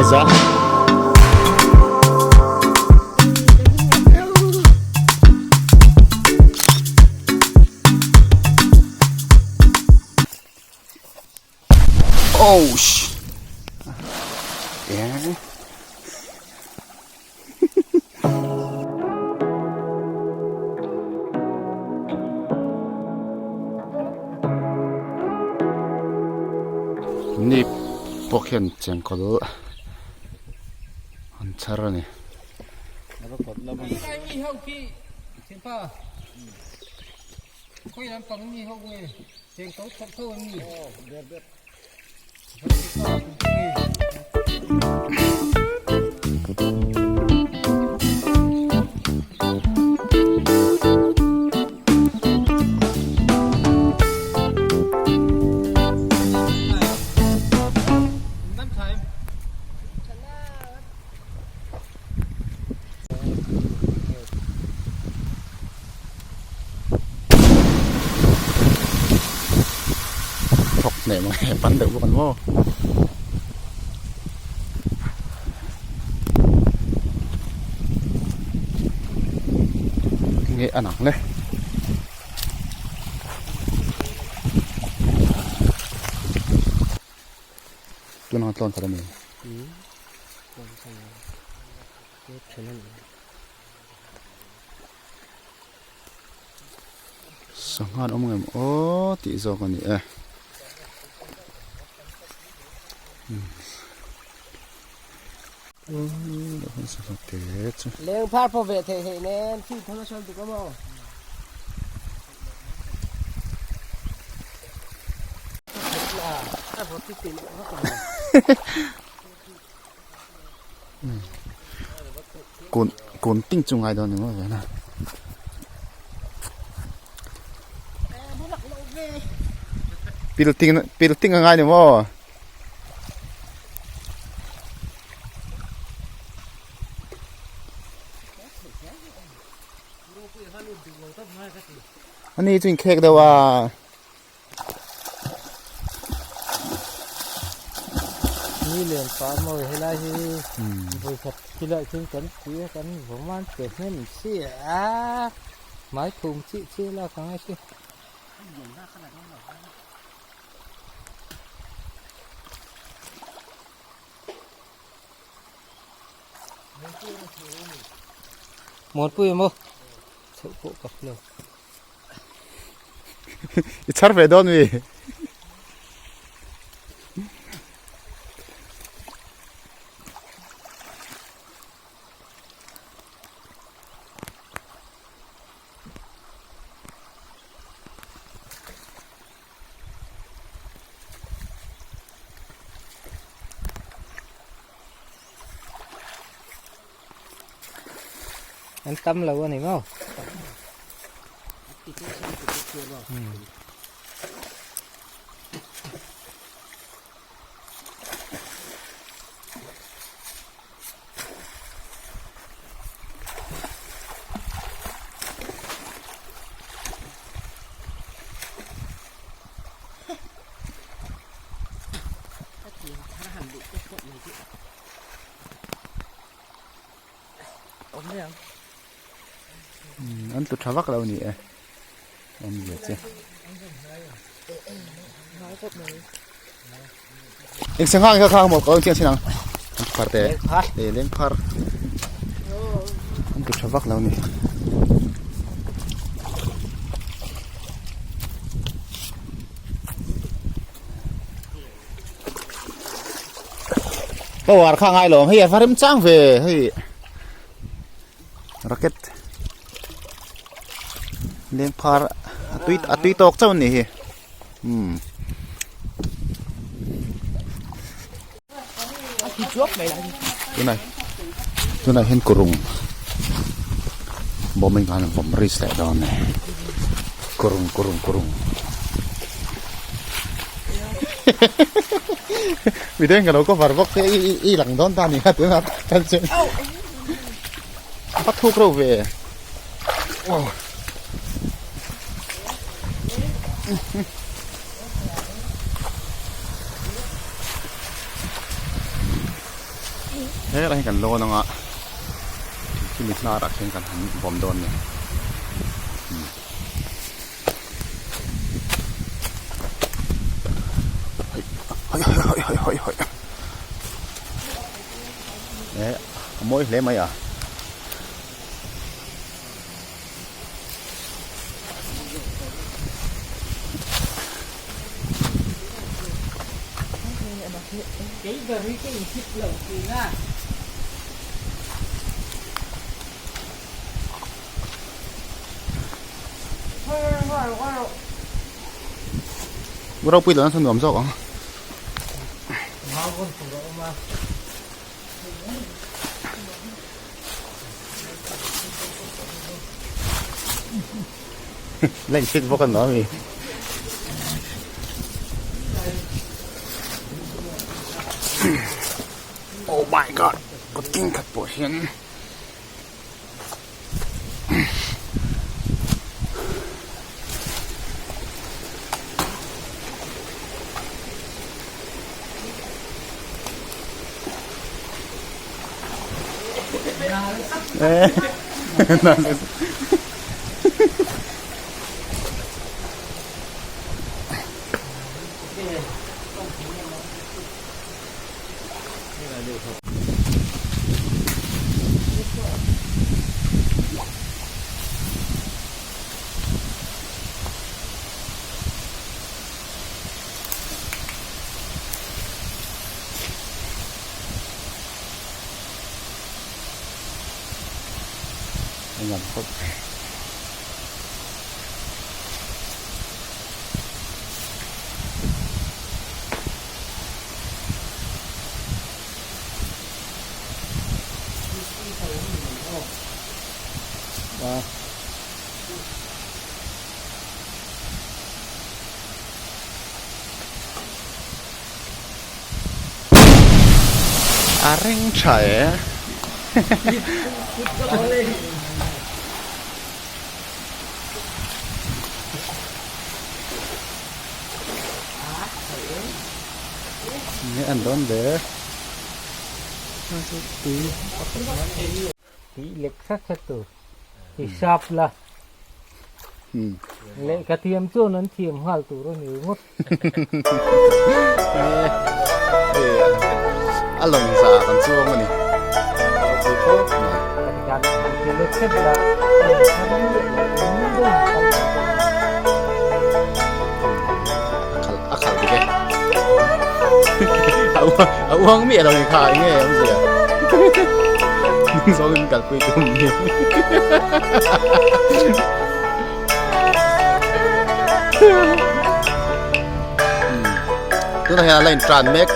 A za. Oh sh. Yeah. Ni pawh khian chengkawl an chhar a ni. Thawk hneh mai pan deuh bawk an maw. Nge a nang le. Tunah tlawn khat a ni. Sangha an awm ngem aw tih zawk a ni e. Leng phar pawh ve theih theih nen thil thar a sawi dik awm aw. Kun kun ting chu ngai dawn ni maw vena. Pil ting pil ting a ngai ni maw. Ani chu in khek deuh a. Ni lian pah mawi helai hi vawikhat khilai thil kan ti a kan vawm a an pe hnem si a hmai thum chih chih lak ang a si. Muanpui emaw chhoh pawh ka hre lo. I chhar ve dawn mi. An tam lo a ni maw? An tlu tha vak lo a ni e awmzia che eng sangha kha kha maw ka chiang chin ang an phar te e leng phar an tlu tha vak lo a ni. Power kha ngai lo hei a va rem chang ve hei racket leng phar a tui a tui tawk chauh a ni hi umm. Tunah tunah hian kurung bawm in khan vawm risk leh dawn a ni kurung kurung kurung. Midang ka lo cover bawk che i i lang dawn ta ni kha tunah tak chuan a thuk reuh ve aw. Helai hi kan lawn anga khimi hnarah khian kan han vawm dawn a ni. Eh a mawi hle mai a. Ropui lohna chu nuam zawk ang. La inchhit bawk a nuam i. Oh my god kut king khat pawh hian Engam khawp. A reng tha e. Nge an dawn ve. Tih lek sat sat tur hisap la lehkha thiam chuan an thiam nghal tur a ni ringawt. A lawng za kan chuang a ni. Ropui khawp mai. Kan han ti lek sat la. A khalh dik e. A uang miah lo ni kha eng nge awmzia. Hnung zawngin kalpui tum ni. Tunah hian a la intran mek.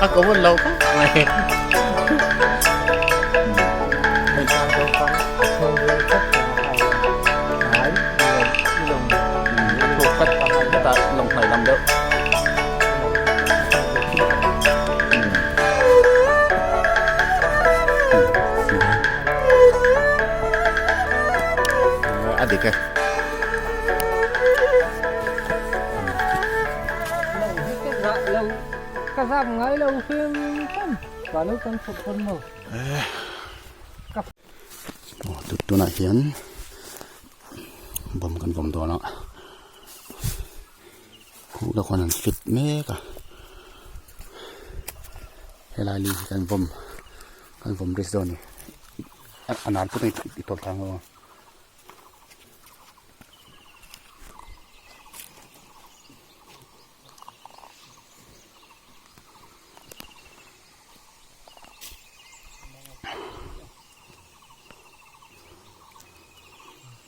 A common lo khawp mai. Lawng hnai lam deuh. A dik e. Ka zap ngai lo hrim hrim ka lo kan chhawp pawn maw. Tunah hian bawm kan vawm dawn a khuh te khuan an fit mek a helai li hi kan vawm kan vawm risk dawn a ni a nar put a i tawlh thang aw.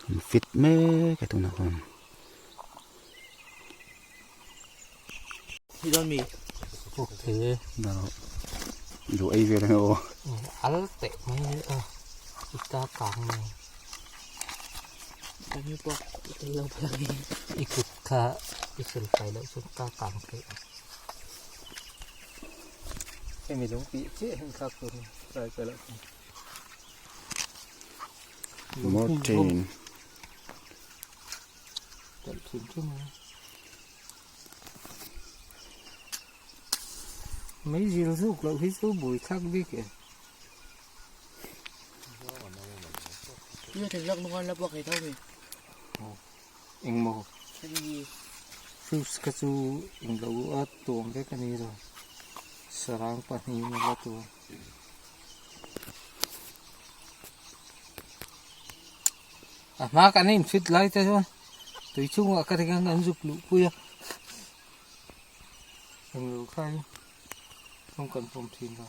An fit mek a tunah chuan. Duh ei vel ang aw. Al teh mai ni a i ta kang mai. I kut kha i fel fai loh chuan ta kang theih ang. Hemi lung tih chiah hian thlak tur a ni. Try ka loh chuan. Mortein. Mấy dìu ruk loh hi chu bui thlak bik e. Engmaw fruits kha chu englo a tuam vek a ni lo sarang pahnih in a la tuam. A hma kan in fit lai te chuan tui chungah ka ring ang an zuk luh pui a englo kha hi rawng kan pawm thin lo.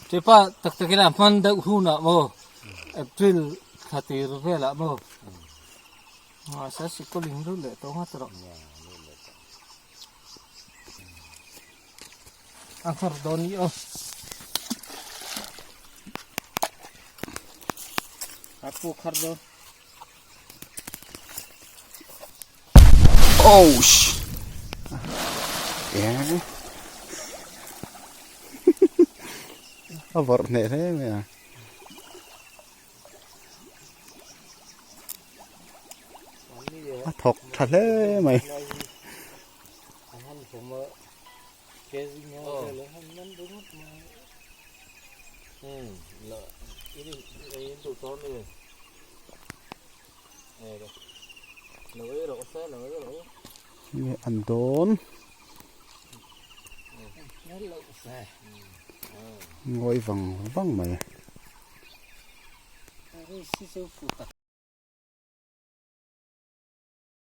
Chepa tak takin a hman deuh hunah maw April thla tir velah maw Mahse sikul in lut leh tawh ngawt rawh. A nghawr dawn i aw. A pu khar dawn. Oh sh. Yeah. A vawrh hneh hle mai a. A thawk tha hle mai. Nge an dawn ngawi vang vang mai.